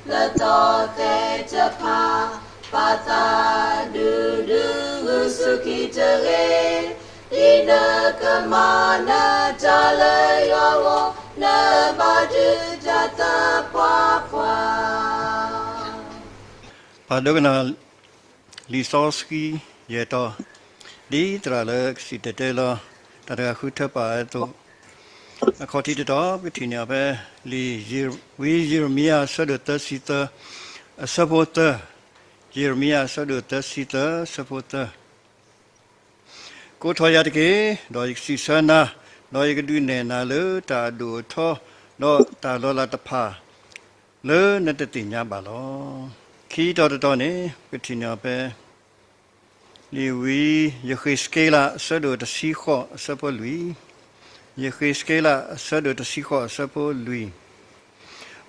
လၢသီသ့ၣ်တဖၣ် ပာ်သးဒူဒူ ဂုာ်ဆူၣ်ခံတဂ့ၤ, ဒ်နကမၤနတၢ်လၢယွၤအဂီၢ်, နဘၣ်ဒုးတၢ်သၢပှၤပှၢ်. ပှၤဒိကနၣ် လံာ်စီဆှံယဲၢ်တီၤ, ဒ်သရၣ်လၢကစံၣ်တဲၤတဲလီၤ တၢ်တဂၤဃုထၢပာ်အသိး, အခီၣ်ထံးတတီၤ ပကထံၣ်န့ၢ်အီၤဖဲ လံာ်ယံး, ဝံယံးရမံယၤ အဆၢဒိၣ်သၢဆံသၢ အဆၢဖိသၢ, ယံးရမံယၤ အဆၢဒိၣ်သၢဆံသၢ အဆၢဖိသၢ. ကိးထီၣ်ယၤတက့ၢ်, ဒီးယကစံးဆၢနၤ, ဒီးယကဒုးနဲၣ်နၤလၢတၢ်အဒိၣ်အထီ, ဒီးတၢ်လီၤလးတဖၣ် လၢနတသ့ၣ်ညါဘၣ်လီၤ. ခံတီၤတတီၤန့ၣ် ပကထံၣ်န့ၢ်အီၤဖဲ လံာ်ဝံယဃ့းစက့လး အဆၢဒိၣ်တဆံဃိး အဆၢဖိလွံၢ်, ယဃ့းစက့လး အဆၢဒိၣ်တဆံဃိး အဆၢဖိလွံၢ်.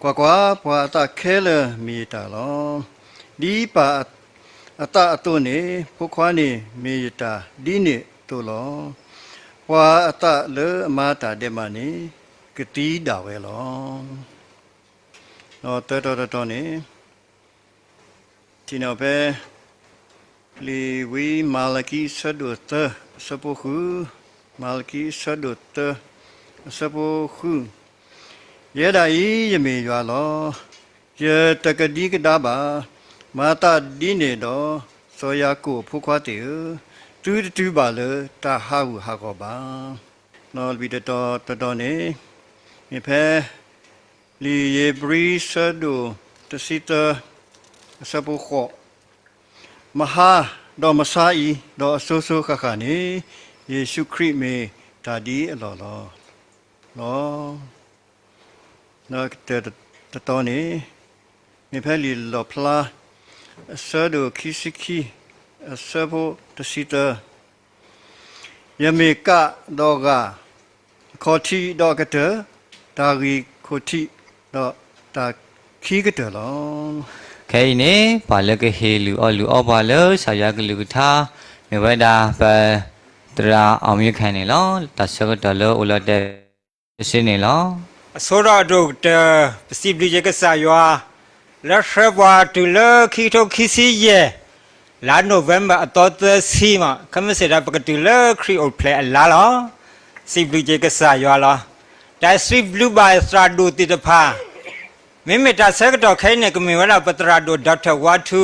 ကွၢ်ကွၢ်, ပှၤအသးခဲလၢာ်မ့ၢ်ယတၢ်လီၤ. ဒ်ပၢ်အသးအသိးန့ၣ် ဖိခွါန့ၣ်မ့ၢ်ယတၢ်ဒ်န့ၣ်အသိးလီၤ. ပှၤအသးလၢအမၤတၢ်ဒဲးဘးန့ၣ် ကသံဒၣ်ဝဲလီၤ. ဒီးသၢတီၤတတီၤန့ၣ် ထံၣ်န့ၢ်အီၤဖဲ လံာ်ဝံမၤလကံ အဆၢဒိၣ်သၢ အဆၢဖိဃု, မၤလကံ အဆၢဒိၣ်သၢ အဆၢဖိဃု, ယဲဒၣ်အံၤ ယမ့ၢ်ယွၤလီၤ. ယတကဒံကဒါဘၣ်. မၤသးဒ်န့ၣ်ဒီး, စီၤယၤကိာ်အဖိခွါသ့ၣ်ဧၢ, သုတတုၤဘၣ်လၢတၢ်ဟးဂူာ်ဟးဂီၤဘၣ်. လံာ်တတီၤတတီၤန့ၣ် မ့ၢ်ဖဲ လံာ်ဧ့ၤဘြံၤ အဆၢဒိၣ်တဆံသၢ အဆၢဖိဃိး, မဟါ, ဒီးမဆါအံၤ, ဒီးအစိၤစိၤဃၣ်ဃၣ်န့ၣ်, ယ့ၣ်ၡူးခရံာ်မ့ၢ်တၢ်ဒ်အလီၢ်လီၤ. လီၤ. ဒီးတတီၤန့ၣ် မ့ၢ်ဖဲလံာ်လီၣ်ဖျါ အဆၢဒိၣ်ခံဆံခံ အဆၢဖိတဆံသၢ, ယမ့ၢ်ကးဒီးဂၤ, အခီၣ်ထံးဒီးအကတၢၢ်, တၢ်ဂ့ၢ်ခိၣ်ထံးဒီးတၢ်ခံကတၢၢ်လီၤ. ခဲအံၤန့ၣ် ပှၤလၢကဟ့ၣ်လုၢ်အီၣ်လုၢ်အီပှၤလၢကစၢ်ယွၤကလုၢ်ကထါ မ့ၢ်ဝဲဒၣ်ပသရၣ် အောင်မြင့်ခိုင် န့ၣ်လီၤ. တၢ်ဆၢကတီၢ်လၢအိၣ်လီၤတဲာ် တစ့န့ၣ်လီၤ. အဆိဒီးအဒိၣ်ကတၢၢ် ပစံးဘျုးက့ၤကစၢ်ယွၤ လၢဆှၢပှၤတုၤလၢခံကထိခံဆံယဲၢ် လါ November အသီသၢဆံမး, ခဲမုၢ်ဆ့ၣ်ဒီး ပကတုၤလၢခရံာ်အိၣ်ဖျဲၣ်အလါလီၤ. စံးဘျုးက့ၤကစၢ်ယွၤလီၤ. တၢ်စံးဘျုးဘၣ်သရၣ်ဒိၣ်သ့ၣ်တဖၣ်, မ့မ့ၢ်တၢ်ဆၢကတီၢ်ခဲအံၤန့ၣ် ကမ့ၢ်ဝဲဒၣ်ပသရၣ်ဒိၣ် Doctor ဝါထူ,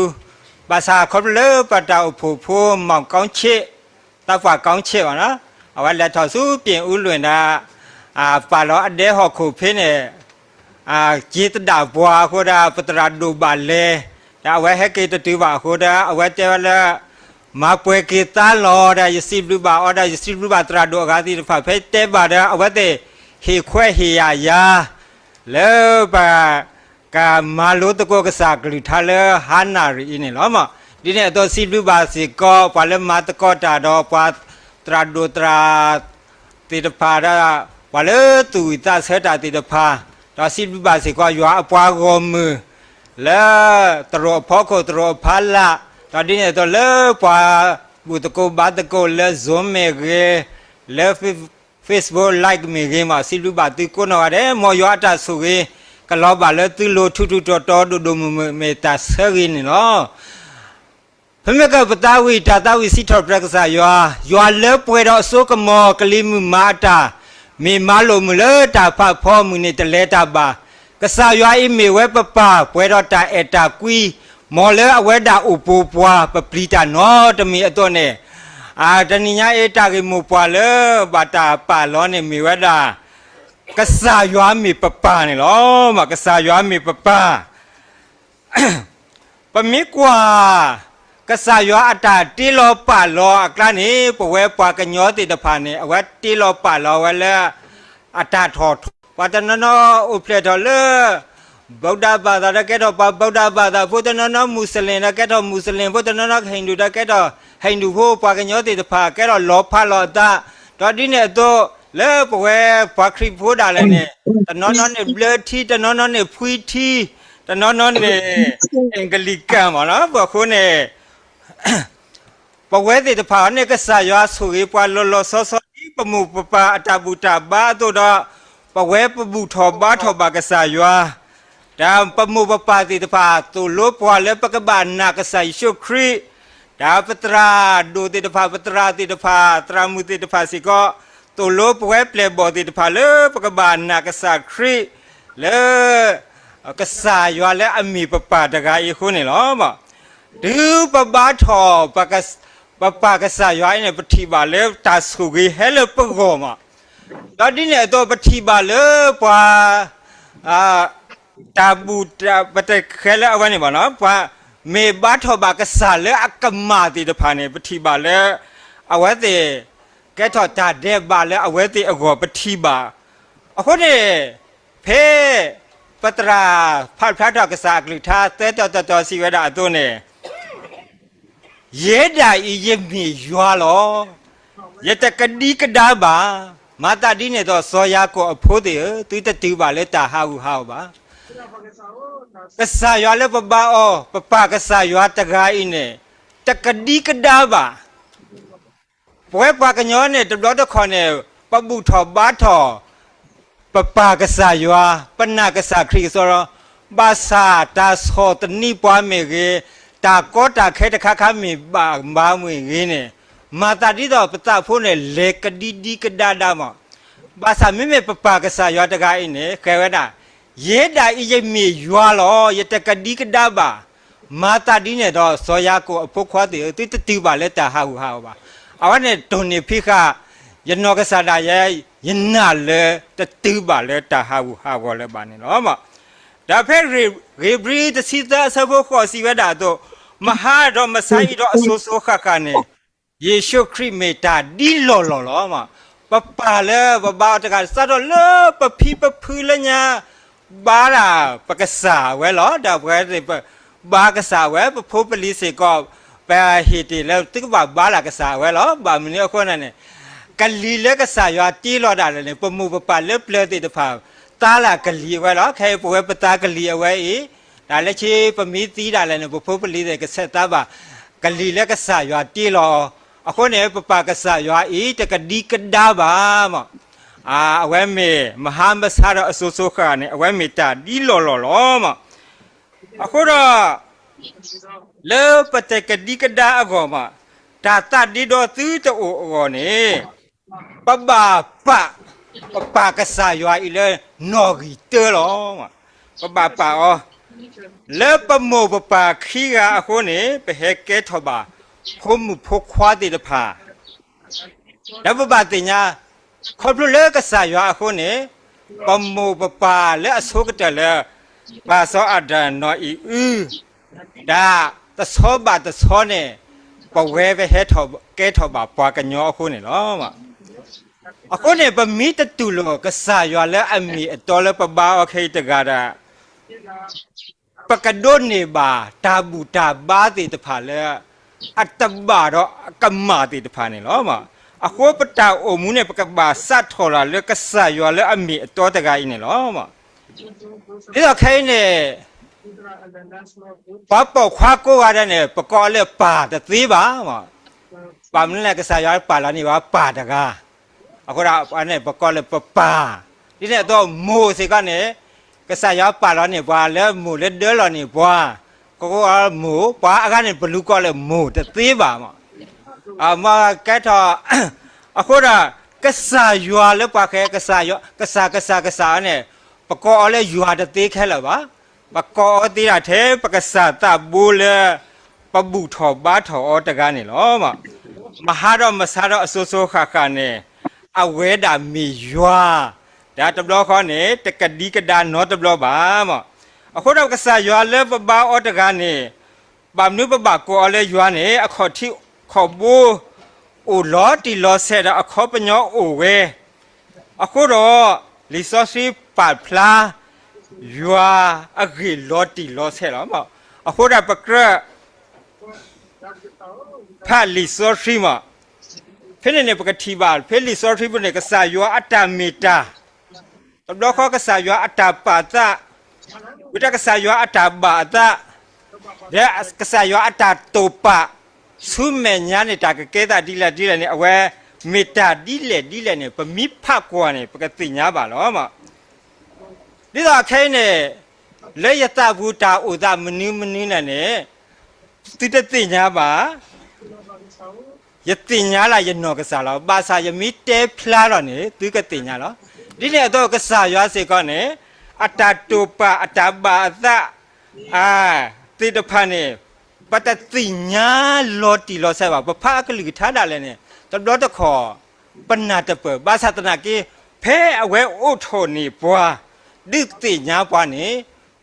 ဘၣ်ဆၣ်ခီဖျိလၢပတၢ်အိၣ်ဖှိၣ်ဖိ မောင်ကောင်းချစ်, သးပှၢ်ကောင်းချစ်ဘၣ်နီၤ, အဝဲလဲၤထီၣ်ဆူပြင်ဦးလွင်ဒီး ပာ်လီၤအဒဲဟီၣ်ခိၣ်ဖဲန့ၣ် က့ၤသဒၣ်ပှၤအဃိဒီး ပသရၣ်ဒိၣ်ဘၣ်လဲၤ, ဒီးအဝဲဟဲက့ၤတတုၤဘၣ်အဃိဒီး အဝဲတဲဝဲလၢ မၤပှဲၤက့ၤသါလီၤဒီး ယစံးဘျုးဘၣ်အီၤဒီး ယစံးဘျုးဘၣ်သရၣ်ဒိၣ်အဂၤသ့ၣ်တဖၣ် ဖဲတဲဘၣ်ဒီး အဝဲသ့ၣ်ဟ့ၣ်ခွဲးဟ့ၣ်ယာ်ယၤ လၢပ ကမၤလိသကိးကစၢ်ကလုၢ်ကထါလၢဟါနၣ်ရံၣ်အံၤန့ၣ်လီၤ. ဒ်န့ၣ်အသိးစံးဘျုးဘၣ်စ့ၢ်ကီး ပှၤလၢမၤသကိးတၢ်ဒီးပှၤသရၣ်ဒိၣ်သရၣ်သ့ၣ်တဖၣ်ဒီး ပှၤလၢသူၣ်ဝံၣ်သးဆၢတၢ်သ့ၣ်တဖၣ်, ဒီးစံးဘျုးဘၣ်စ့ၢ်ကီးယွၤအပှၤဂီၢ်မုၢ် လၢသရိာ်အဖီခိၣ်သရိာ်အဖီလာ်, ဒီးဒ်န့ၣ်အသိးလၢပှၤဘူၣ်သကိးဘါသကိးလၢ Zoom မ့ၢ်ဂ့ၤ, လၢ Facebook Live မ့ၢ်ဂ့ၤမး စံးဘျုးဘၣ်သုကိးနီၢ်ဂၤဒဲး, မ်ယွၤအတၢ်ဆိၣ်ဂ့ၤ ကလီၤဘၣ်လၢသုလိၤထူးထူးတီၤတီၤဒိၣ်ဒိၣ်မုၢ်မုၢ် မ့ၢ်တၢ်ဆၢဂ့ၤန့ၣ်လီၤ. ဖဲမ့ၢ်ကပသးဝံၣ်တၢ်သးဝံၣ်စံးထီၣ်ပတြၢၤကစၢ်ယွၤ, ယွၤလၢပှဲၤဒီးအစိကမီၤကလံၤမုၢ်မၤအတၢ်, မ့ၢ်မၤလိာ်မုာ်လၢတၢ်ဖးဖီမုၢ်န့ၣ် တလဲၤတၢ်ဘၣ်. ကစၢ်ယွၤအံၤမ့ၢ်ဝဲပပၢ် ပှဲၤဒီးတၢ်အဲၣ်တၢ်ကွံ, မ်လၢအဝဲဒၣ်အိၣ်ပိာ်ပှၤ ပပျံၤတၢ်နီတမံၤအသိးန့ၣ်, တနံၤညါအံၤ တၢ်ဂ့ၢ်မိၢ်ပှၢ်လၢဘၣ်တၢ်ပာ်လီၤန့ၣ်မ့ၢ်ဝဲဒၣ် ကစၢ်ယွၤမ့ၢ်ပပၢ်န့ၣ်လီၤ. ကစၢ်ယွၤမ့ၢ်ပပၢ် ပမ့ၢ်ကွၢ် ကစၢ်ယွၤအတၢ်တ့လီၤပာ်လီၤအကျါန့ၣ် ပဝဲပှၤကညီသ့ၣ်တဖၣ်န့ၣ် အဝဲတ့လီၤပာ်လီၤဝဲလၢ အတၢ်ထီၣ်ထီ, ပှၤတနီၤနီၤအိၣ်ဖျဲၣ်ထီၣ်လၢ ဗုဒ္ဓဘာသာ ဒီးကဲထီၣ်ပှၤ ဗုဒ္ဓဘာသာ ဖိ, တနီၤနီၤ မူစလ့ၣ် ဒီးကဲထီၣ်မူစလ့ၣ်ဖိ, တနီၤနီၤ ဟိန္ဒူ ဒီးကဲထီၣ် ဟိန္ဒူ ဖိ, ပှၤကညီသ့ၣ်တဖၣ် ကဲထီၣ်လီၤဖးလီၤအသး, ဒီးဒ်န့ၣ်အသိး လၢပဝဲပှၤခရံာ်ဖိဒၣ်လဲာ်န့ၣ် တနီၤနီၤန့ၣ်ဘျၢထံ, တနီၤနီၤန့ၣ်ဖှံထံ, တနီၤနီၤန့ၣ် အ့ၣ်ကလံးကၣ်မးနီၤ, အဃိန့ၣ် ပဝဲသ့ၣ်တဖၣ်အံၤန့ၣ် ကစၢ်ယွၤဆိၣ်ဂ့ၤပှၤလီၤလီၤဆီဆီ ဒ်ပမိၢ်ပပၢ်အတၢ်ဘူၣ်တၢ်ဘါအသိးဒီး ပဝဲပဘူၣ်ထီၣ်ဘါထီၣ်ဘၣ်ကစၢ်ယွၤ, ဒီးပမိၢ်ပပၢ်သ့ၣ်တဖၣ် သိၣ်လိပှၤလၢပကဘၣ်နာ်ကစၢ်ယ့ၣ်ၡူးခရံာ်, ဒီးပသရၣ်ဒိၣ်သ့ၣ်တဖၣ် ပသရၣ်သ့ၣ်တဖၣ် သရၣ်မုၣ်သ့ၣ်တဖၣ်စ့ၢ်ကီး သိၣ်လိပဝဲပျဲၢ်ဘီၣ်သ့ၣ်တဖၣ်လၢပကဘၣ်နာ်ကစၢ်ခရံာ် လၢ ကစၢ်ယွၤလၢအမ့ၢ်ပပၢ်တဂၤအံၤအဃိန့ၣ်လီၤ. တုၤပဘါထီၣ် ပပၢ်ကစၢ်ယွၤအံၤန့ၣ် ပထံၣ်ဘၣ်လၢတၢ်ဆိၣ်ဂ့ၤဟဲလၢပဂီၢ်မး, ဒီးဒ်န့ၣ်အသိးပထံၣ်ဘၣ်လၢပှၤ တၢ်ဘူၣ်တၢ် ပတဃဲလၢအဝဲန့ၣ်ဘၣ်နီၤ, ပှၤမ့ၢ်ဘါထီၣ်ဘၣ်ကစၢ်လၢအကမၣ်သ့ၣ်တဖၣ်န့ၣ် ပထံၣ်ဘၣ်လၢ အဝဲသ့ၣ် ကဲထီၣ်တၢ်ဒဲးဘးလၢအဝဲသ့ၣ်အဂီၢ်ပထံၣ်ဘၣ်. အဃိန့ၣ် ဖဲ ပသရၣ်ဖးဖျါထီၣ်ကစၢ်အကလုၢ်ကထါ သၢတီၤတတီၤစံးဝဲဒၣ်အသိးန့ၣ် ယဲဒၣ်အံၤယမ့ၢ်ယွၤလီၤ. ယတကဒံကဒါဘၣ်. မၤသးဒ်န့ၣ်ဒီး စီၤယၤကိာ်အဖိသ့ၣ်ဧၢ, သုတတုၤဘၣ်လၢတၢ်ဟးဂူာ်ဟးဂီၤဘၣ်. ကစၢ်ယွၤလၢပဘါအီၤ ပပၢ်ကစၢ်ယွၤတဂၤအံၤန့ၣ် တကဒံကဒါဘၣ်. ပဝဲပှၤကညီန့ၣ် တဘျီတခီၣ်န့ၣ် ပဘူၣ်ထီၣ်ဘါထီၣ် ပပၢ်ကစၢ်ယွၤ, ပနာ်ကစၢ်ခရံာ်ကစီဒီ, ဘၣ်ဆၣ်တၢ်ဆီၣ်သနံးပှၤမ့ၢ်ဂ့ၤ, တၢ်ကီတၢ်ခဲတခါခါမ့ၢ်ဘၣ်မၤဝဲဂ့ၤန့ၣ်, မၤသးဒ်သိးပသးဖိန့ၣ် လဲၤကဒံဒံကဒါဒါမး. ဘၣ်ဆၣ်မ့မ့ၢ်ပပၢ်ကစၢ်ယွၤတဂၤအံၤန့ၣ် ဃဲၤဝဲဒၣ်, ယဲဒၣ်အံၤယမ့ၢ်ယွၤလီၤ, ယတကဒံကဒါဘၣ်. မၤသးဒ်န့ၣ်ဒီး စီၤယၤကိာ်အဖိခွါသ့ၣ်ဧၢ, သုတတုၤဘၣ်လၢတၢ်ဟးဂူာ်ဟးဂီၤဘၣ်. အဝဲန့ၣ်တိၢ်န့ၢ်ဖံးဃာ် ယနီၢ်ကစၢ်ဒၣ်ယဲ, ယနာ်လၢတတုၤဘၣ်လၢတၢ်ဟးဂူာ်ဟးဂီၤလၢၤဘၣ်န့ၣ်လီၤ. ဒီးဖဲဧ့ၤဘြံၤတဆံသၢအဆၢဖိဃိးစံးဝဲဒၣ်အသိး, မဟါဒီးမဆါအံၤဒီးအစိၤစိၤဃၣ်ဃၣ်န့ၣ် ယ့ၣ်ၡူးခရံာ်မ့ၢ်တၢ်ဒ်လီၢ်လီၢ်လီၤ. ပပၢ်လၢပဘါအီၤတဂၤ စးထီၣ်လၢပဖံပဖုလၢညါ ဘါဒၣ်ပကစၢ်အဝဲလီၤ. ဒီးပဝဲသ့ၣ်ပဘါကစၢ်အဝဲ, ပဖိပလံၤစ့ၢ်ကီး ပဟ့ၣ်တ့ၢ်လၢသုကဘၣ်ဘါလၢ်ကစၢ်အဝဲလီၤ. ဘၣ်မနုၤအဃိန့ၣ်န့ၣ်, ကလံၤလၢကစၢ်ယွၤတ့လီၤဒၣ်လဲာ်န့ၣ် ပမိၢ်ပပၢ်လၢပျၢၤသ့ၣ်တဖၣ် သါလၢ်ကလံၤအဝဲလီၤ. ခဲအံၤပဝဲပသါကလံၤအဝဲအံၤ, ဒီးလၢခံပမ့ၢ်သံဒၣ်လဲာ်န့ၣ် ပဖိပလံၤသ့ၣ်ကဆဲးသါဘၣ် ကလံၤလၢကစၢ်ယွၤတ့လီၤ. အဃိန့ၣ် ပပၢ်ကစၢ်ယွၤအံၤ တကဒံကဒါဘၣ်မး. အဝဲမ့ၢ်မဟါမဆါဒီးအစိၤစိၤဃၣ်ဃၣ်န့ၣ် အဝဲမ့ၢ်တၢ်ဒ်လီၢ်လီၢ်လီၤမး. အဃိဒီး လၢပတကဒံကဒါအဂီၢ်မး, တၢ်သးဒ့ဒီသုတအိၣ်အဂီၢ်န့ၣ်, ပဘၣ်ပာ် ပပၢ်ကစၢ်ယွၤအံၤလၢနီၣ်ဂံၢ်တၢလီၤ. ပဘၣ်ပာ်အီၤ လၢပမိၢ်ပပၢ်ခံဂၤအဃိန့ၣ် ပဟဲကဲထီၣ်ဘၣ် ဖိမုၣ်ဖိခွါသ့ၣ်တဖၣ် ဒီးပဘၣ်သ့ၣ်ညါ, ခီဖျိလၢကစၢ်ယွၤအဃိန့ၣ်, ပမိၢ်ပပၢ်လၢအဆိကတၢၢ်လၢ ပၢ်စီၤအၤဒၣ်နီၢ်အံၤအု, ဒီးတဆီဘၣ်တဆီန့ၣ်, ပဝဲပဟဲထီၣ်ကဲထီၣ်ဘၣ်ပှၤကညီအဃိန့ၣ်လီၤ. အဃိန့ၣ် ပမ့ၢ်တတူၢ်လိာ်ကစၢ်ယွၤလၢအမ့ၢ်အတီလၢပဘါအီၤခဲအံၤတဂၤဒီး ပကဒိးန့ၢ်ဘၣ်တၢ်ဘူၣ်တၢ်ဘါသ့ၣ်တဖၣ်လၢ အတဘၣ်ဒီးအကမၣ်သ့ၣ်တဖၣ်န့ၣ်လီၤ. အဃိပတၢ်အိၣ်မူန့ၣ် ပကဘၣ်စးထီၣ်လၢကစၢ်ယွၤလၢအမ့ၢ်အတီတဂၤအံၤန့ၣ်လီၤ. ဒ်သိးခဲအံၤန့ၣ် ပှၤပိာ်ခွါကိးဂၤဒဲးန့ၣ် ပကိးအီၤလၢပၢ်တသ့ဘၣ်. ဘၣ်မနုၤလဲၣ် ကစၢ်ယွၤပာ်လီၤန့ၢ်ပှၤပၢ်တဂၤ အဃိဒီးပှၤန့ၣ် ပကိးလၢပပၢ်, ဒ်န့ၣ်အသိးမိၢ်စ့ၢ်ကီးန့ၣ် ကစၢ်ယွၤပာ်လီၤန့ၢ်ပှၤလၢမိၢ်လၢဒၢလီၤန့ၢ်ပှၤ, ကကိးအီၤမိၢ်, ပှၤအဂၤန့ၣ် ပလူၤကိးလၢမိၢ်တသ့ဘၣ်မး. မ့ၢ်ကဲထီၣ် အဃိဒီး ကစၢ်ယွၤလၢပှၤဃဲ ကစၢ်ယွၤ ကစၢ် ကစၢ် ကစၢ်န့ၣ် ပကိးအီၤလၢယွၤတသ့ခဲလၢာ်ဘၣ်. ပကိးအီၤသ့ဒၣ်ထဲ ပကစၢ်သးဘိလၢ ပဘူၣ်ထီၣ်ဘါထီၣ်အီၤတဂၤန့ၣ်လီၤ. မဟါဒီးမဆါဒီးအစိၤစိၤဃၣ်ဃၣ်န့ၣ် အဝဲဒၣ်မ့ၢ်ယွၤ, ဒီးတဘျီဃီန့ၣ် တကဒံကဒါနီတဘျီဘၣ်မး. အဃိဒီးကစၢ်ယွၤလၢပဘါအီၤတဂၤန့ၣ် ဘၣ်မနုၤပဘၣ်ကိးအီၤလၢယွၤန့ၣ် အခီၣ်ထံးခီၣ်ဘိ အိၣ်လီၤတံၢ်လီၤဆဲးဒီးအခီပညီအိၣ်ဝဲ, အဃိဒီး လံာ်စီဆှံပာ်ဖျါ ယွၤအဂ့ၢ်လီၤတံၢ်လီၤဆဲးလီၤ. အဃိဒီးပကြၢး ဖးလံာ်စီဆှံမး, ဖဲန့ၣ်န့ၣ် ပကထံၣ်ဘၣ် ဖဲလံာ်စီဆှံပူၤန့ၣ် ကစၢ်ယွၤအတၢ်မ့ၢ်တၢ်, တဘျီဃီကစၢ်ယွၤအတၢ်ပာ်သး, ဝံၤဒီးကစၢ်ယွၤအတၢ်ဘၣ်အသး, ဒီးကစၢ်ယွၤအတၢ်တိာ်ပာ် ဆူမဲာ်ညါန့ၣ် တၢ်ကကဲသးဒ်လဲၣ်ဒ်လဲၣ်န့ၣ် အဝဲမ့ၢ်တၢ်ဒ်လဲၣ်ဒ်လဲၣ်န့ၣ် ပမ့ၢ်ဖးကွၢ်န့ၣ် ပကသ့ၣ်ညါဘၣ်လီၤ. ဒ်သိးခဲအံၤန့ၣ် လၢယသးပူၤတၢ်အိၣ်သးမနုၤမနုၤလဲၣ်န့ၣ် သုတသ့ၣ်ညါဘၣ်. ယသ့ၣ်ညါလၢယနီၢ်ကစၢ်လီၤ. ဘၣ်ဆၣ်ယမ့ၢ်တဲဖျါလီၤန့ၣ် သုကသ့ၣ်ညါလီၤ. ဒ်န့ၣ်အသိးကစၢ်ယွၤစ့ၢ်ကီးန့ၣ် အတၢ်တိာ်ပာ်အတၢ်ဘၣ်အသး သ့ၣ်တဖၣ်န့ၣ် ပတသ့ၣ်ညါလီၤတံၢ်လီၤဆဲးဘၣ်. ပဖးအကလုၢ်ကထါဒၣ်လဲာ်န့ၣ် တဘျီတခီၣ် ပနၢ်တပၢၢ် ဘၣ်ဆၣ်သနာ်က့ ဖဲအဝဲအိးထီၣ်န့ၢ်ပှၤ ဒုးသ့ၣ်ညါပှၤန့ၣ်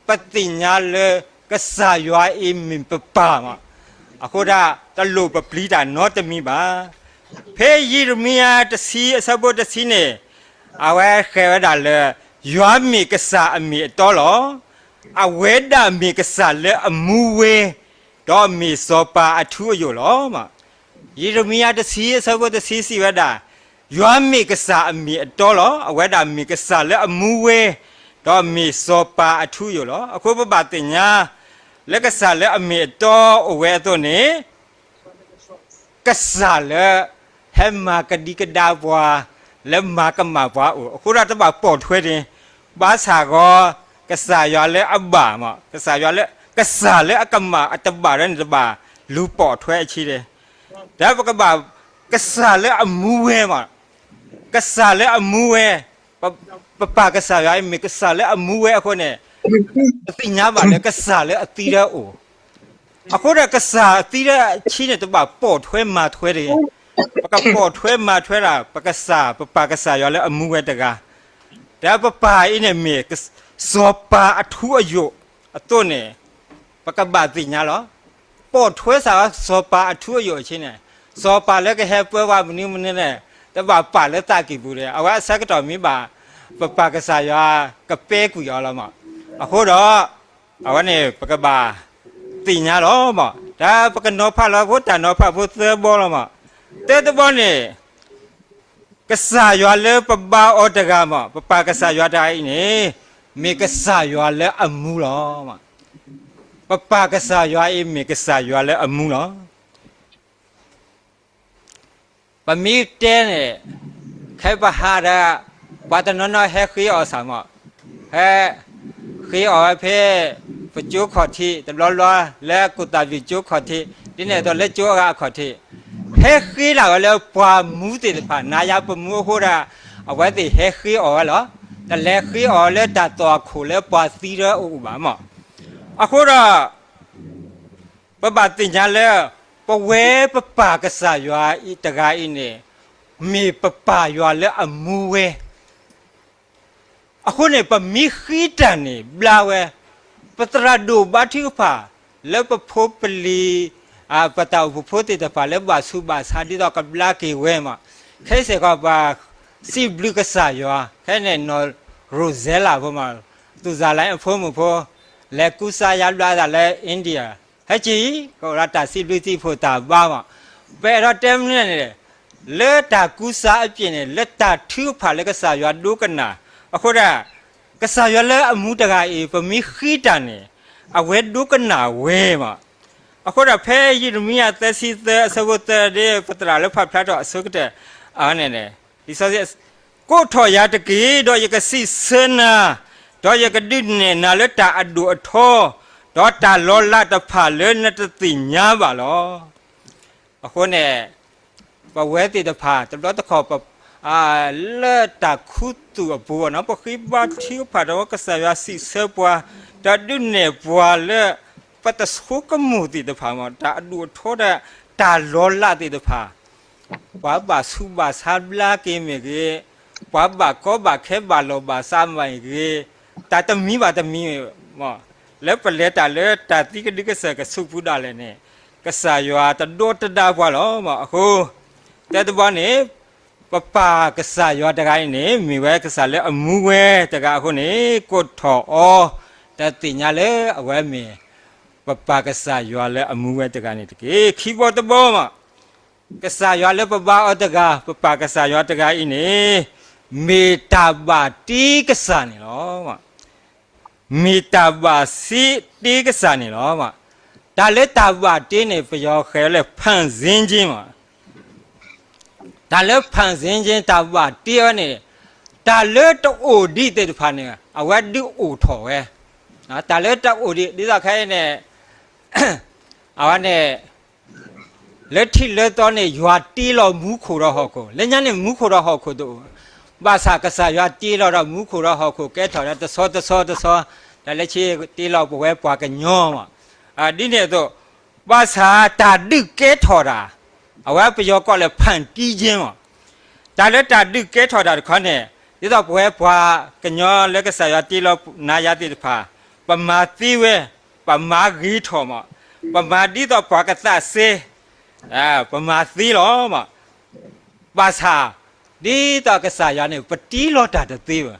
ပသ့ၣ်ညါလၢကစၢ်ယွၤအံၤမ့ၢ်ပပၢ်မး. အဃိဒၣ်တလိၣ်ပပျံၤတၢ်နီတမံၤဘၣ်. ဖဲယံးရမံယၤတဆံအဆၢဖိတဆံန့ၣ် အဝဲဃဲၤဝဲဒၣ်လၢ ယွၤမ့ၢ်ကစၢ်အမ့ၢ်အတီလီၤ. အဝဲဒၣ်မ့ၢ်ကစၢ်လၢအမူဝဲ ဒီးမ့ၢ်စီၤပၤအထူအယိာ်လီၤ. ယံးရမံယၤတဆံအဆၢဖိတဆံစံးဝဲဒၣ်, ယွၤမ့ၢ်ကစၢ်အမ့ၢ်အတီလီၤ. အဝဲဒၣ်မ့ၢ်ကစၢ်လၢအမူဝဲ, ဒီးမ့ၢ်စီၤပၤအထူအယိာ်လီၤ. အဃိပဘၣ်သ့ၣ်ညါ လၢကစၢ်လၢအမ့ၢ်အတီအိၣ်ဝဲအသိးန့ၣ် ကစၢ်လၢ ဟဲမၤကဒံကဒါပှၤ လၢမၤကမၣ်ပှၤအိၣ်, အဃိဒီးတဘၣ်ပိာ်ထွဲန့ၣ်, ဘၣ်ဆၣ်ဂီၤ ကစၢ်ယွၤလၢအဘၣ်မး, ကစၢ်ယွၤလၢ ကစၢ်လၢအကမၣ်အတဘၣ်ဒီးန့ၣ် တဘၣ်လူၤပိာ်ထွဲအခံဒဲး, ဒီးပကဘၣ် ကစၢ်လၢအမူဝဲမး, ကစၢ်လၢအမူဝဲ, ပပၢ်ကစၢ်ယွၤအံၤမ့ၢ်ကစၢ်လၢအမူဝဲအဃိန့ၣ်, ပသ့ၣ်ညါဘၣ်လၢကစၢ်လၢအသံဒၢအိၣ် အဃိဒီးကစၢ်သံဒၢအခံန့ၣ် တဘၣ်ပိာ်ထွဲမၤထွဲတဂ့ၤ. ပကပိာ်ထွဲမၤထွဲဒၣ် ပကစၢ် ပပၢ်ကစၢ်ယွၤလၢအမူဝဲတဂၤ, ဒီးပပၢ်အံၤန့ၣ်မ့ၢ် စီၤပၤအထူအယိာ်အသိးန့ၣ်, ပကဘၣ်သ့ၣ်ညါလီၤ. ပိာ်ထွဲစၢ်ဝဲစီၤပၤအထူအယိာ်အခံန့ၣ်, စီၤပၤလၢကဟဲပၢဝဲမနုၤမနုၤန့ၣ်, တဘၣ်ပာ်လၢသးကံၢ်ပူၤတဂ့ၤ. အဝဲအဆၢကတီၢ်မ့ၢ်ဘၣ် ပပၢ်ကစၢ်ယွၤကပဲကွံာ်အီၤလီၤမး. အဃိဒီး အဝဲန့ၣ် ပကဘၣ်သ့ၣ်ညါလီၤမး. တၢ်ပကနီၤဖးလီၤဖိတၢ်နီၤဖးဖိသၢဘီလီၤမး. သၢတဘီန့ၣ်, ကစၢ်ယွၤလၢပဘါအီၤတဂၤမး, ပပၢ်ကစၢ်ယွၤတဂၤအံၤန့ၣ်, မ့ၢ်ကစၢ်ယွၤလၢအမူလီၤ. ပပၢ်ကစၢ်ယွၤအံၤမ့ၢ်ကစၢ်ယွၤလၢအမူလီၤ. ပမ့ၢ်တဲန့ၣ်, ခဲပဟးဒီး ပှၤတနီၤနီၤဟဲဃ့အီၣ်စၢ်မး, ဟဲဃ့အီၣ်ဝဲဖဲ ပကၠိခီၣ်ထံး တဘျီဘျီ လၢကူၣ်သၣ်ဘံၣ်ကၠိခီၣ်ထံး ဒ်န့ၣ်အသိးလၢကၠိအဂၤအခီၣ်ထံး, ဟဲဃ့ဒၣ်ဝဲလၢပှၤမူသ့ၣ်တဖၣ် နၤယၤပမူအဃိဒီး အဝဲသ့ၣ်ဟဲဃ့အီၣ်ဝဲလီၤ. တလဲၤဃ့အီၣ်လၢတၢ်သွၣ်ခိၣ်လၢပှၤသံတအိၣ်ဘၣ်မး. အဃိဒီး ပဘၣ်သ့ၣ်ညါလၢ ပဝဲပပၢ်ကစၢ်ယွၤတဂၤအံၤန့ၣ်, မ့ၢ်ပပၢ်ယွၤလၢအမူဝဲ. အဃိန့ၣ် ပမ့ၢ်ဃ့တၢ်န့ၣ် ဘျါဝဲ, ပသရၣ်ဒိၣ်ဘါထုကဖၣ် လၢပဖိပလံၤ, ပတၢ်အိၣ်ဖှိၣ်ဖိသ့ၣ်တဖၣ်လၢဘၣ်ဆူးဘၣ်ဆါဒ်သိးကဘျါက့ၤဝဲမး, ခဲစ့ၢ်ကီး ပှၤစံးဘျုးကစၢ်ယွၤ ခဲန့ၣ်နီၢ်ရိၣ်စဲလးဖိမး, သူၣ်စၢ်လၢအဖိမုၣ်ဖိ လဲၤကူစါယါဘျါသးလၢ India, ဟဲက့ၤ ကအိၣ်ဒီးတၢ်စံးဘျုးစံးဖှိၣ်တၢ်ဘါမး. ပအဲၣ်ဒိးတဲမနုၤလဲၣ်န့ၣ်, လၢတၢ်ကူစါအပျ့ၤန့ၣ် လၢတၢ်ထုကဖၣ်လၢကစၢ်ယွၤဒိကနၣ်, အဃိဒီး ကစၢ်ယွၤလၢအမူတဂၤအံၤ ပမ့ၢ်ဃ့တၢ်န့ၣ် အဝဲဒိကနၣ်ဝဲမး. အဃိဒီးဖဲယံးရမံယၤသၢဆံသၢအဆၢဖိသၢဒ် ပသရၣ်လၢဖးဖျါထီၣ်အဆိကတၢၢ်အံၤန့ၣ်, လံာ်စီဆှံ, ကိးထီၣ်ယၤတက့ၢ်, ဒီးယကစံးဆၢနၤ, ဒီးယကဒုးနဲၣ်နၤလၢတၢ်အဒိၣ်အထီ, ဒီးတၢ်လီၤလးတဖၣ်လၢနတသ့ၣ်ညါဘၣ်လီၤ. အဃိန့ၣ် ပဝဲသ့ၣ်တဖၣ် တဘျီတခီၣ် လၢတၢ်ခူသူၣ်အပူၤန့ၣ် ပဃ့ဘါထုကဖၣ်ဒီးကစၢ်ယွၤစံးဆၢပှၤ, ဒီးဒုးနဲၣ်ပှၤလၢ ပတဆိကမိၣ်သ့ၣ်တဖၣ်မး, တၢ်အဒိၣ်အထီဒီး တၢ်လီၤလးသ့ၣ်တဖၣ် ပှၤဘၣ်ဆူးဘၣ်ဆါဘျါက့ၤမ့ၢ်ဂ့ၤ, ပှၤဘၣ်ကီဘၣ်ခဲဘၣ်လီၢ်ဘၣ်စးမ့ၢ်ဂ့ၤ, တၢ်တမံၤဘၣ်တမံၤမး, လၢပလဲၤတၢ်လၢတၢ်သံကဒုကစၢၢ်ကဆူးပူၤဒၣ်လဲာ်န့ၣ်, ကစၢ်ယွၤတဒီတဒါပှၤလီၤမး. အဃိ တၢ်တဘီန့ၣ် ပပၢ်ကစၢ်ယွၤတဂၤအံၤန့ၣ် မ့ၢ်ဝဲကစၢ်လၢအမူဝဲတဂၤအဃိန့ၣ် ကိးထီၣ်အီၤ တၢ်သ့ၣ်ညါလၢအဝဲမ့ၢ် ပပၢ်ကစၢ်ယွၤလၢအမူဝဲတဂၤန့ၣ်တက့ၢ်. ခံဘီတဘီမး, ကစၢ်ယွၤလၢပဘါအီၤတဂၤ, ပပၢ်ကစၢ်ယွၤတဂၤအံၤန့ၣ် မ့ၢ်တၢ်ဘၣ်တ့ကစၢ်န့ၣ်လီၤ. မ့ၢ်တၢ်ဘၣ်စံးတ့ကစၢ်န့ၣ်လီၤ. တၢ်လၢတၢ်ဘၣ်တ့န့ၣ် ပယီၤဃဲၤလၢ ဖန်ဆင်းခြင်း မး. တၢ်လၢ ဖန်ဆင်းခြင်း တၢ်ဘၣ်တ့အီၤန့ၣ် တၢ်လၢတအိၣ်ဒံးသ့ၣ်တဖၣ်န့ၣ် အဝဲဒုးအိၣ်ထီၣ်ဝဲ. တၢ်လၢတၢ်အိၣ်ဒံး ဒ်သိးခဲအံၤန့ၣ် အဝဲန့ၣ် လၢထံးလၢသီန့ၣ် ယွၤတ့လီၤမူခိၣ်ဒီးဟီၣ်ခိၣ်, လၢညါန့ၣ် မူခိၣ်ဒီးဟီၣ်ခိၣ်တအိၣ်, ဘၣ်ဆၣ်ကစၢ်ယွၤတ့လီၤဒီးမူခိၣ်ဒီးဟီၣ်ခိၣ် ကဲထီၣ်ဒီးတဆီတဆီတဆီ, ဒီးလၢခံတ့လီၤပဝဲပှၤကညီမး. ဒ်န့ၣ်အသိး ဘၣ်ဆၣ်တၢ်ဒုးကဲထီၣ်တၢ်, အဝဲပယီၤကိးလၢ ဖန်တီးခြင်းမး, တၢ်လၢတၢ်ဒုးကဲထီၣ်တၢ်တခီန့ၣ် ဒ်သိးပဝဲပှၤကညီလၢကစၢ်ယွၤတ့လီၤ နၤယၤသ့ၣ်တဖၣ်, ပမၤသ့ဝဲ, ပမၤဂ့ၤထီၣ်မး, ပမၤဒ်သိးပှၤကသးစဲ, ပမၤသ့လီၤမး. ဘၣ်ဆၣ် ဒ်သိးကစၢ်ယွၤန့ၣ် ပတ့လီၤတၢ်တသ့ဘၣ်.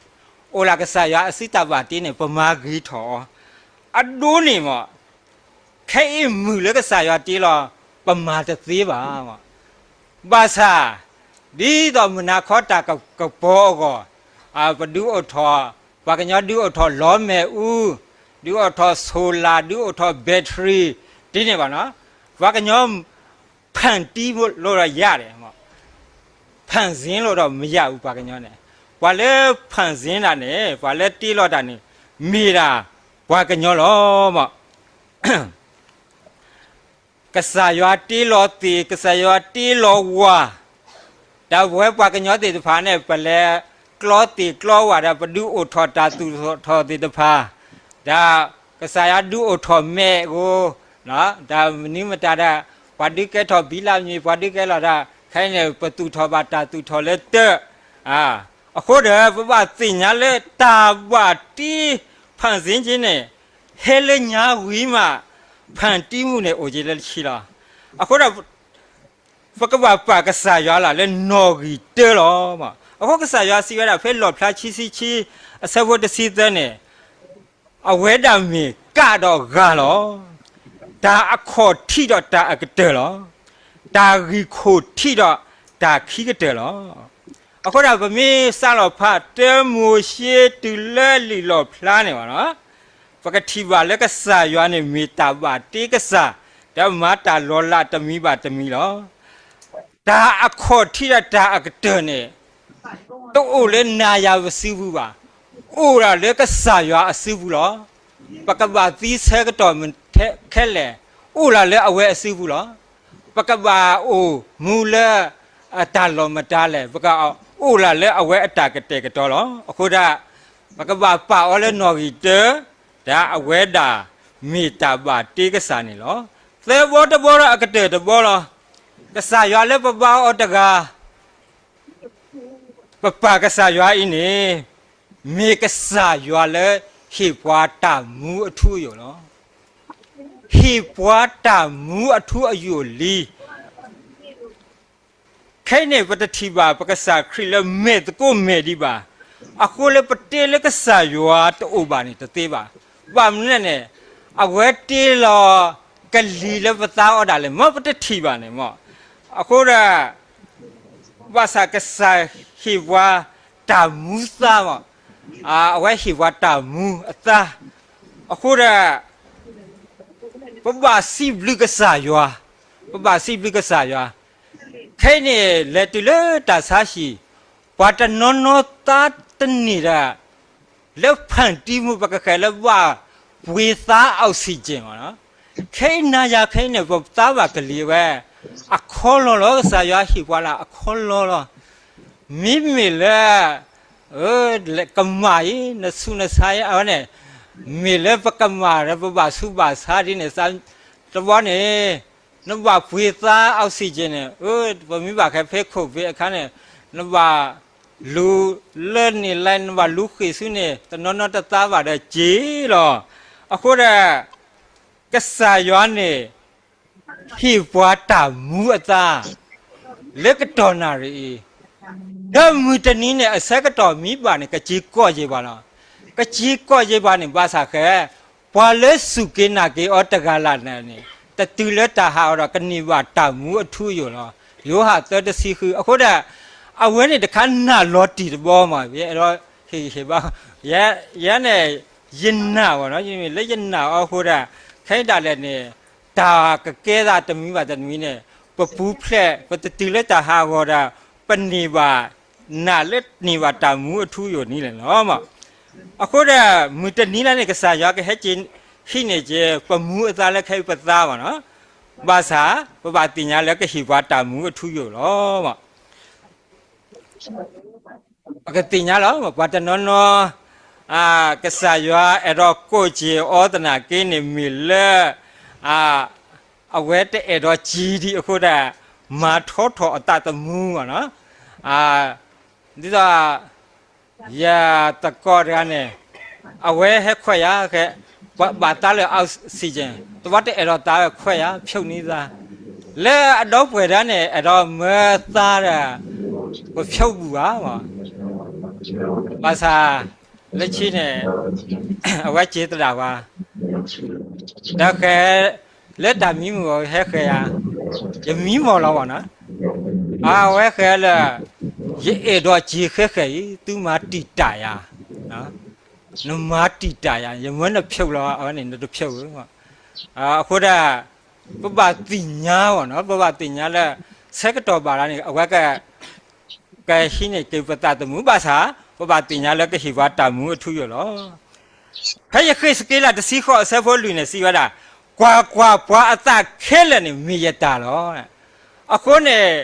အိၣ်လၢကစၢ်ယွၤအစုတၢ်ဘၣ်တ့န့ၣ် ပမၤဂ့ၤထီၣ်အီၤ, အဒိန့ၣ်မး ခဲအံၤမုၢ်လၢကစၢ်ယွၤတ့လီၤ ပမၤတသ့ဘၣ်. ဘၣ်ဆၣ် ဒ်သိးမုၢ်နၤခီတၢ်ကပီၤအဂီၢ်, ပဒုးအိၣ်ထီၣ်, ပှၤကညီဒုးအိၣ်ထီၣ်လီမ့ၣ်အူ, ဒုးအိၣ်ထီၣ် solar, ဒုးအိၣ်ထီၣ် battery ဒ်န့ၣ်ဘၣ်နီၤ, ပှၤကညီ ဖန်တီးလို့တော့ရတယ်, ဖန်ဆင်းလို့တော့မရဘူး ပှၤကညီန့ၣ်, ပှၤလၢဖန်ဆင်းတၢ်န့ၣ် ပှၤလၢတ့လီၤတၢ်န့ၣ် မ့ၢ်ဒၣ်ပှၤကညီလီၤမး. ကစၢ်ယွၤတ့လီၤသ့ၣ်, ကစၢ်ယွၤတ့လီၤဝၣ်, ဒီးပဝဲပှၤကညီသ့ၣ်တဖၣ်န့ၣ် ပလဲၤကျီသ့ၣ်ကျီဝၣ်ဒီး ပဒုးအိၣ်ထီၣ်တၢ်သူၣ်ထီၣ်သ့ၣ်တဖၣ်, ဒီးကစၢ်ယွၤဒုးအိၣ်ထီၣ်မ့ၣ်အူ, ဒီးမနုၤမတၤဒီး ပှၤဒုးကဲထီၣ်ဘံလၢမံၤ, ပှၤဒုးကဲလီၤဒီး ခဲအံၤန့ၣ် ပသူၣ်ထီၣ်ဘၣ်တၢ်သူၣ်ထီၣ်လၢတၢ် အဃိဒီး ပဘၣ်သ့ၣ်ညါလၢတၢ်ဘၣ်တ့ ဖန်ဆင်းခြင်းန့ၣ် ဟဲလၢညါဝံၤမး ဖန်တီးမှုန့ၣ် အိၣ်က့ၤလၢခံလီၤ. အဃိဒီး ပကဘၣ်ပာ်ကစၢ်ယွၤလၢနီၣ်ဂံၢ်တၢလီၤ. အဃိကစၢ်ယွၤစံးဝဲဒၣ် ဖဲလီၣ်ဖျါခံဆံခံ အဆၢဖိတဆံသၢန့ၣ် အဝဲဒၣ်မ့ၢ်ကးဒီးဂၤလီၤ. တၢ်အခီၣ်ထံးဒီးတၢ်အကတၢၢ်လီၤ. တၢ်ဂံၢ်ခိၣ်ထံးဒီးတၢ်ခံကတၢၢ်လီၤ. အဃိဒီးပမ့ၢ်စးလီၤဖးတၢမိၤၡ့တုၤလၢလံာ်လီၣ်ဖျါန့ၣ်ဘၣ်နီၤ, ပကထံၣ်ဘၣ်လၢကစၢ်ယွၤန့ၣ် မ့ၢ်တၢ်ဘၣ်တ့ကစၢ်, ဒီးမၤတၢ်လီၤလးတမံၤဘၣ်တမံၤလီၤ. တၢ်အခီၣ်ထံးဒီးတၢ်အကတၢၢ်န့ၣ် တအိၣ်လၢနၤယၤအစုပူၤဘၣ်, အိၣ်ဒၣ်လၢကစၢ်ယွၤအစုပူၤလီၤ. ပကဘၣ်သံဆၢကတီၢ်ခဲလၢာ်, အိၣ်ဒၣ်လၢအဝဲအစုပူၤလီၤ. ပကဘၣ်အိၣ်မူလၢ အတၢ်လီၢ်မတၤလဲၣ်, ပကအိၣ်ဒၣ်လၢအဝဲအတၢ်ကတဲာ်ကတီၤလီၤ. အဃိဒၣ် ပကဘၣ်ပာ်အီၤလၢနီၣ်ဂံၢ်တၢ, ဒီးအဝဲဒၣ်မ့ၢ်တၢ်ဘၣ်တ့ကစၢ်န့ၣ်လီၤ. သၢဘီတဘီဒီးအကတၢၢ်တဘီလီၤ. ကစၢ်ယွၤလၢပဘါအီၤတဂၤ ပပၢ်ကစၢ်ယွၤအံၤန့ၣ် မ့ၢ်ကစၢ်ယွၤလၢဟ့ၣ်ပှၤတၢ်မူအထူအယိာ်လီၤ. ဟ့ၣ်ပှၤတၢ်မူအထူအယိာ်လံ. ခဲအံၤန့ၣ် ပတထံၣ်ဘၣ်ပကစၢ်ခရံာ်လၢမဲာ်သကိးမဲာ်ဒံးဘၣ်. အဃိလၢပတဲလၢကစၢ်ယွၤတအိၣ်ဘၣ်န့ၣ်တသ့ဘၣ်. ဘၣ်မနုၤလဲၣ်န့ၣ် အဝဲတ့လီၤကလံၤလၢပသါအီၤဒၣ်လဲာ် မ်ပတထံၣ်ဘၣ်န့ၣ်မး. အဃိဒီး ဘၣ်ဆၣ်ကစၢ်ဟ့ၣ်ပှၤတၢ်မူသါမး, အဝဲဟ့ၣ်ပှၤတၢ်မူအသါ. အဃိဒီး ပဘၣ်စံးဘျုးကစၢ်ယွၤ, ပဘၣ်စံးဘျုးကစၢ်ယွၤ. ခဲအံၤန့ၣ် လဲၤတုၤလၢတၢ်ဆါဟံၣ်, ပှၤတနီၤနီၤသါတန့ၢ်ဒီး လၢဖန်တီးမှု ပကဃဲၤလၢဘၣ်ပှ့ၤသါ oxygen မးနီၤ. ခဲအံၤနၤယၤခဲအံၤန့ၣ် ပသါဘၣ်ကလံၤဝဲ အခီလီၤလီၤ. ကစၢ်ယွၤဟ့ၣ်ပှၤလၢအခီလီၤလီၤ. မ့မ့ၢ်လၢ ကမၣ်အံၤ နဆူးနဆါအံၤ အဝဲန့ၣ် မ့ၢ်လၢပကမၣ်ဒီး ပဘၣ်ဆူးဘၣ်ဆါဒ်န့ၣ် တဘျီန့ၣ် နဘၣ်ပှ့ၤသါ oxygen န့ၣ် ပမ့ၢ်ဘၣ်ဃဲဖဲ COVID အခါန့ၣ် နဘၣ်လူၤလၢန့ၣ်လဲၣ် နဘၣ်လူၤဃ့ၢ်ဆူန့ၣ် တနီၤနီၤတသါဘၣ်ဒီးက့ၤလီၤ. အဃိဒီး ကစၢ်ယွၤန့ၣ် ဟ့ၣ်ပှၤတၢ်မူအသါ လၢကတီၢ်နၣ်ရံၣ်အံၤ ဒီးမုၢ်တနံၤန့ၣ် အဆၢကတီၢ်မ့ၢ်ဘၣ်န့ၣ် ကက့ၤကိးယံၤဘၣ်လီၤ. ကက့ၤကိးယံၤဘၣ်န့ၣ် ဘၣ်ဆၣ်ဃဲ ပှၤလၢစူၢ်က့ၤနာ်က့ၤအီၤတဂၤလၢ်န့ၣ် တတုၤလၢတၢ်ဟးဂီၤဒီး ကန့ၢ်ဘၣ်တၢ်မူအထူအယိာ်လီၤ. ယိၤဟၣ်သၢတဆံဃု. အဃိဒီး အဝဲန့ၣ်တခါနၢ်လီၤတံၢ်တဘီမး ယအဲၣ်ဒိးဟ့ၣ်ဂံၢ်ဟ့ၣ်ဘါ ယဲန့ၣ် ယနာ်ဘၣ်နီၤ ယမ့ၢ်လၢယနာ်အီၤအဃိဒီး ခဲအံၤဒၣ်လဲာ်န့ၣ် တၢ်ကကဲသးတမံၤဘၣ်တမံၤန့ၣ် ပပူၤဖျဲး ပတတုၤလၢတၢ်ဟးဂီၤဒီး ပန့ၢ်ဘၣ် နာ်လၢန့ၢ်ဘၣ်တၢ်မူအထူအယိာ်န့ၣ်လဲၣ်လီၤမး. အဃိဒီး မုၢ်တနံၤလၢ်န့ၣ် ကစၢ်ယွၤကဟဲက့ၤဟံးန့ၢ်က့ၤ ပမူအသါလၢခဲအံၤပသါဘၣ်နီၤ, ဘၣ်ဆၣ် ပဘၣ်သ့ၣ်ညါလၢကဟ့ၣ်ပှၤတၢ်မူအထူအယိာ်လီၤ. ပကသ့ၣ်ညါလီၤ ပှၤတနီၤနီၤ ကစၢ်ယွၤအဲၣ်ဒိးကိးက့ၤအီၤသနာ်က့န့ၣ် မ့ၢ်လၢ အဝဲတအဲၣ်ဒိးက့ၤဒံးအဃိဒီး မၤထီထီၣ်အသးသမူဘၣ်နီၤ, ဒ်သိး ယသကိးတဂၤန့ၣ် အဝဲဟဲခွဲးယၤ, ဘၣ်သါလၢ oxygen သဝီတအဲၣ်ဒိးသါဝဲခွဲးယၤ ဖျိးန့ၢ်သါ, လၢအဒီပုၢ်ဝဲၢ်တဂၤန့ၣ် အဲၣ်ဒိးမၢသါဒီး ပဖျိးဘူးဘၣ်, ဘၣ်ဆၣ် လၢခံန့ၣ် အဝဲက့ၤသဒၣ်ပှၤ ဒီးဃဲ လၢတၢ်မံမုာ်အီၤဟဲဃဲယၤ, ယမံမီၢ်လီၤဘၣ်နီၤ, အဝဲဃဲလၢ ယအဲၣ်ဒိးက့ၤဃဲဃဲအံၤ သုမၤတံာ်တာ်ယၤ, နမၤတံာ်တာ်ယၤ ယမၢနဖျိးလီၤ အဝဲန့ၣ် နတဖျိးဧါ, အဃိဒီး ပဘၣ်သ့ၣ်ညါဘၣ်နီၤ, ပဘၣ်သ့ၣ်ညါလၢ ဆၢကတီၢ်ဘၣ်လီၤန့ၣ် အဝဲက ကဟံးန့ၢ်က့ၤပသးသမူဘၣ်ဆၣ် ပဘၣ်သ့ၣ်ညါလၢကဟ့ၣ်ပှၤတၢ်မူအထူအယိာ်လီၤ. ဖဲယဃ့ၢ်စက့လးတဆံဃိးအဆၢဖိလွံၢ်န့ၣ် စံးဝဲဒၣ်, ကွၢ်ကွၢ်, ပှၤအသးခဲလၢာ်န့ၣ် မ့ၢ်ယတၢ်လီၤ. အဃိန့ၣ်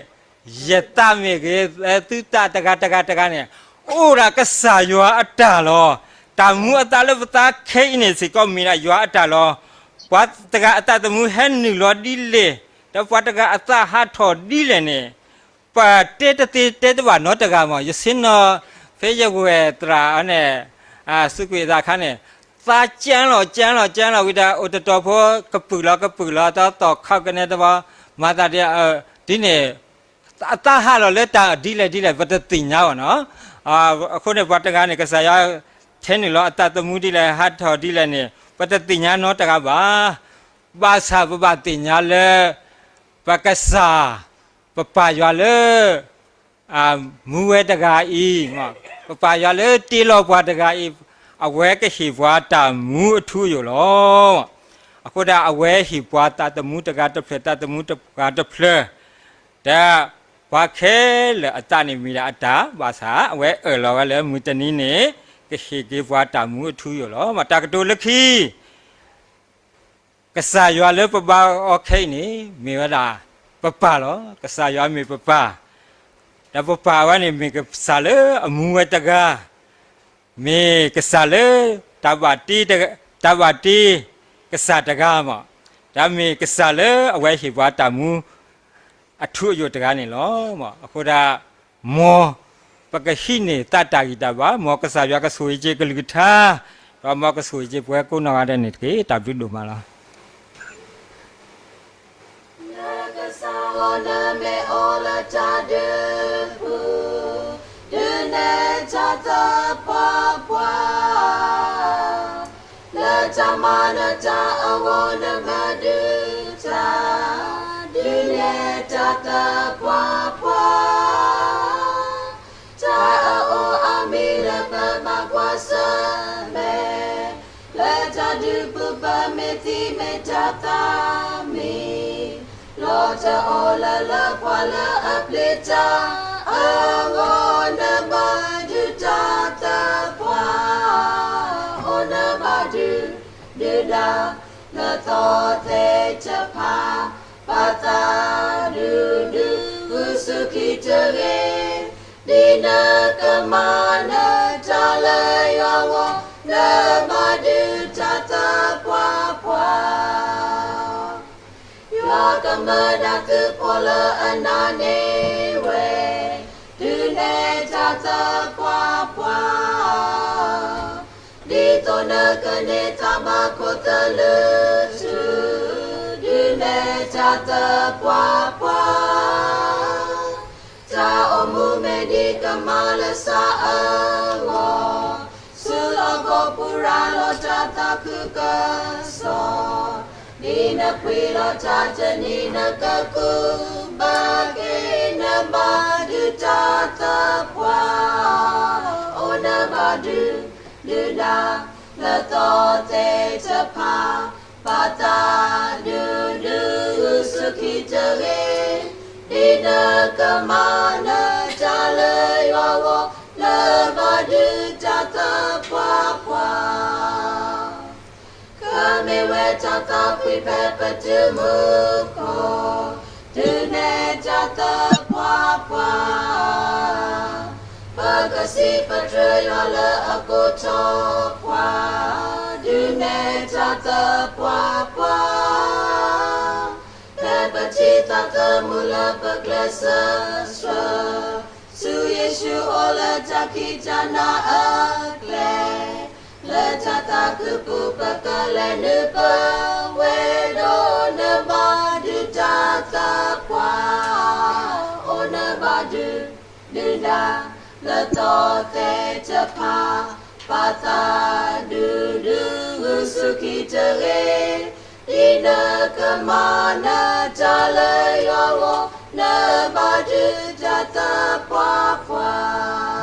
ယသးမ့ၢ်ဂ့ၤ, သုသးတဂၤတဂၤတဂၤန့ၣ် အိၣ်ဒၣ်ကစၢ်ယွၤအတၢ်လီၤ. တၢ်မူအသါလၢပသါခဲအံၤန့ၣ်စ့ၢ်ကီး မ့ၢ်ဒၣ်ယွၤအတၢ်လီၤ. ပှၤတဂၤအသးသမူဟဲနုာ်လီၤဒ်လဲၣ်, ဒီးပှၤတဂၤအသးဟးထီၣ်ဒ်လဲၣ်န့ၣ် ပတဲတသ့တဲတဘၣ်နီတဂၤမး. ယဆ့ၣ်နီၤ ဖဲယဝဲၢ်သရၣ်န့ၣ် စူးကွံာ်အသးအခါန့ၣ် သါကၠၢလီၤ ကၠၢလီၤ ကၠၢလီၤဝံၤဒီး အိၣ်တတီၤဖိ ကပုာ်လီၤ ကပုာ်လီၤ တၢ်သီၣ်ခီကနဲတဘီ မၤသးဒ် ဒ်န့ၣ် အသးဟးလီၤလၢတၢ်ဒ်လဲၣ်ဒ်လဲၣ် ပတသ့ၣ်ညါဘၣ်နီၤ. အဃိန့ၣ် ပှၤတဂၤန့ၣ် ကစၢ်ယွၤထဲနုာ်လီၤအသးသမူဒ်လဲၣ် ဟးထီၣ်ဒ်လဲၣ်န့ၣ် ပတသ့ၣ်ညါနီတဂၤဘၣ်. ဘၣ်ဆၣ်ပဘၣ်သ့ၣ်ညါလၢ ပကစၢ် ပပၢ်ယွၤလၢ မူဝဲတဂၤအံၤ, ပပၢ်ယွၤလၢတ့လီၤပှၤတဂၤအံၤ, အဝဲကဟ့ၣ်ပှၤတၢ်မူအထူအယိာ်လီၤ. အဃိဒီးအဝဲဟ့ၣ်ပှၤသးသမူတဂၤတဖျၢၣ် သးသမူတဂၤတဖျၢၣ်, ဒီးပှၤခဲလၢာ်အသးန့ၣ်မ့ၢ်ဒၣ်အတၢ်, ဘၣ်ဆၣ်အဝဲအၢၣ်လီၤဝဲလၢမုၢ်တနံၤန့ၣ် ကဟ့ၣ်က့ၤပှၤတၢ်မူအထူအယိာ်လီၤ. တၢ်ကတိၤလၢခံ ကစၢ်ယွၤလၢပဘါအီၤခဲအံၤန့ၣ် မ့ၢ်ဝဲဒၣ်ပပၢ်လီၤ. ကစၢ်ယွၤမ့ၢ်ပပၢ်, ဒီးပပၢ်ဝဲန့ၣ် မ့ၢ်ကစၢ်လၢအမူဝဲတဂၤ, မ့ၢ်ကစၢ်လၢ တၢ်ဘၣ်တ့ တၢ်ဘၣ်တ့ကစၢ်တဂၤမး, ဒီးမ့ၢ်ကစၢ်လၢအဝဲဟ့ၣ်ပှၤတၢ်မူ အထူအယိာ်တဂၤန့ၣ်လီၤ. အဃိဒၣ် မ်ပကဟံးန့ၢ်သးတၢ်ဂံၢ်တၢ်ဘါ, မ်ကစၢ်ယွၤကဆိၣ်ဂ့ၤက့ၤကလုၢ်ကထါ, ဒီးမ်ကဆိၣ်ဂ့ၤက့ၤပှၤကိးနီၢ်ဂၤဒဲးန့ၣ်တက့ၢ်. တၢ်ဘျုးဒိၣ်မးလီၤ. နကစၢ်လီၤနမ့ၢ်အိၣ်လၢတၢ်ဒုးပူၤ, ဒုးနဲၣ်တၢ်သပှၢ်ပှၢ်, လၢတၢ်မၤနၢၤတၢ်အဂီၢ် နမၤဒုးတၢ်, ဒုးနဲၣ်တၢ်သပှၢ်ပှၢ်, တၢ်အအိၣ်အမံၤလၢပဘၣ်ကွၢ်ဆၢၣ်မဲာ်, လၢတၢ်ဒုးပူၤ ပမ့ၢ်သံမ့ၢ်တၢ်သးမံ, လီၤတအိၣ်လၢလၢပှၤလၢအပျံၤတၢ်အဂီၢ်, နမၤဒုးတၢ်သပှၢ်, အိၣ်နမၤဒုး ဒုးဒါ နသီသ့ၣ်တဖၣ်, ပာ်သးဒူဒူ ဂုာ်ဆူၣ်ခံတဂ့ၤ, ဒ်နကမၤနၢၤတၢ်လၢယွၤအဂီၢ်, နမၤဒုးတၢ်သပှၢ်ပှၢ်. ယွၤကမၢဒၣ်သုဖှီၣ်လၢအနါန့ၣ်ဝဲ, ဒုးနဲၣ်တၢ်သပှၢ်ပှၢ်, ဒ်သိးနကန့ၢ်တၢ်မၤခိၣ်သလုးဆူ, ဒုးနဲၣ်တၢ်သပှၢ်ပှၢ်. တၢ်အိၣ်မူမ့ၢ်ဒ်ကမၤလၢစးအဂီၢ်, ဆူလီၢ်ကီၢ်ပူၤရၤလီၤတၢ်သးခုကစီၣ်, ဒ်နပှ့ၤလီၤတၢ်တနံၤနကကူးဘၣ်က့ၤ, နမၤဒုးတၢ်သပှၢ်, အိၣ်နမၤဒုး ဒုးဒါ နသီသ့ၣ်တဖၣ်, ပာ်သးဒူဒူ ဂုာ်ဆူၣ်ခံတဂ့ၤ, ဒ်နကမၤနၢၤတၢ်လၢယွၤအဂီၢ်, နမၤဒုးတၢ်သပှၢ် သးဖှံဖဲပတုၤမူခိၣ်, ဒုးနဲၣ်တၢ်သပှၢ်ပှၢ်, ပကစံးပတြၢၤယွၤလၢအကိးထီၣ်ပှၤ, ဒုးနဲၣ်တၢ်သပှၢ်ပှၢ်, ဖဲပထံၣ်သးသမူလၢပကျဲးစၢးဆှၢ, ဆူယ့ၣ်ၡူးအိၣ်လၢတၢ်ခံးတၢ်နၤအကျဲ, လၢတၢ်သးခုပူၤပကလဲၤနုာ်ပဝဲဒိးနဘၣ်ဒုးတၢ်သပှၢ်, အိၣ်နဘၣ်ဒုး, ဒုးနၤလၢသီသဲးတဖၣ်, ပာ်သးဒုးဒုးဂုာ်ဆူၣ်ခံတဂ့ၤ, ဒ်နကမၤနတၢ်လၢယွၤအဂီၢ်, နဘၣ်ဒုးတၢ်သပှၢ်ပှၢ်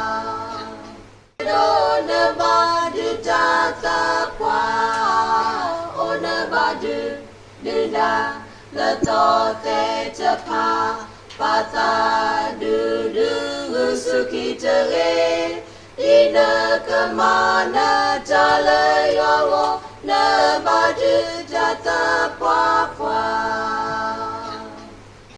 ဒိးနဘၣ်ဒုးတၢ်သပှၢ်, အိၣ်နဘၣ်ဒုး, ဒုးနၤလၢသီသဲးတဖၣ်, ပာ်သးဒုးဒုးဂုာ်ဆူၣ်ခံတဂ့ၤ, ဒ်နကမၤနတၢ်လၢယွၤအဂီၢ်, နဘၣ်ဒုးတၢ်သပှၢ်ပှၢ်